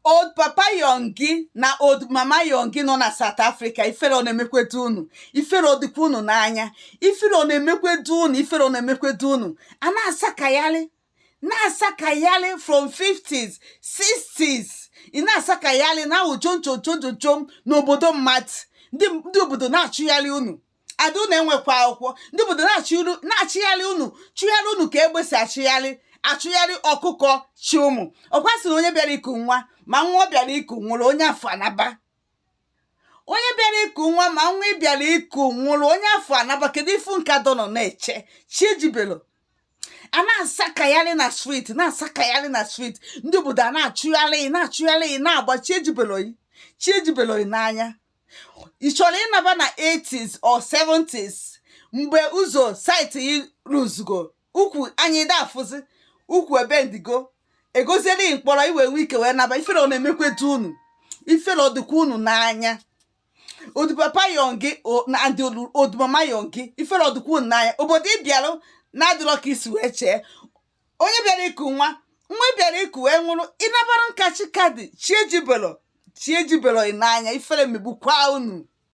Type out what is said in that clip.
Old papa yongi na old mama yongi nọ na South Africa, ifere ọ na-emekwedu unu? Ifere ọ dịkwa unu n'anya? Ifere ọ na-emekwedu unu? Ifere ọ na-emekwedu unu? A na-asakayalị, na-asakayalị from 50s, 60s, ị na-asakayalị na awụ chom chom chom chom chom n'obodo mmadụ. Ndị obodo na-achụgharị unu, ada unu enwekwa akwụkwọ. Ndị obodo na-achịgharị unu, chụgharị unu ka egbe si achụgharị ọkụkọ chị ụmụ. Ọkwa sị na onye bịara iku nwa ma nwa ọ bịara iku nwụrụ, onye afụ anaba. Onye bịara iku nwa ma nwa ị bịara iku nwụrụ, onye afụ anaba. Kedu ifu nka dọnọ na-eche chi ejibelo? A na-asakayarị na street, na-asakayarị na street, ndị obodo a na-achụgharị, na-achụgharị, na-agba. Chi ejibelo, chi ejibelo n'anya. Ị chọrọ ịnaba na 80s or 70s mgbe ụzọ sight ruzugo ukwu anyị da afụzi ukwu ebe ndigo egoziela mkpọrọ iwe nwe ike wee naba. Ifere ọ na-emekwetu unu? Ifere ọ dịkwa unu n'anya? Old papa yongi na ndị old mama yongi, ifere ọ dịkwa unu n'anya? Obodo ị bịarụ na-adịrọ ka isi wee chee. Onye bịara iku nwa, nwa ị bịara iku wee nwụrụ, ịnabara nkachi kadị. Chi ejibelo, chi ejibelo n'anya. Ifere megbukwa unu.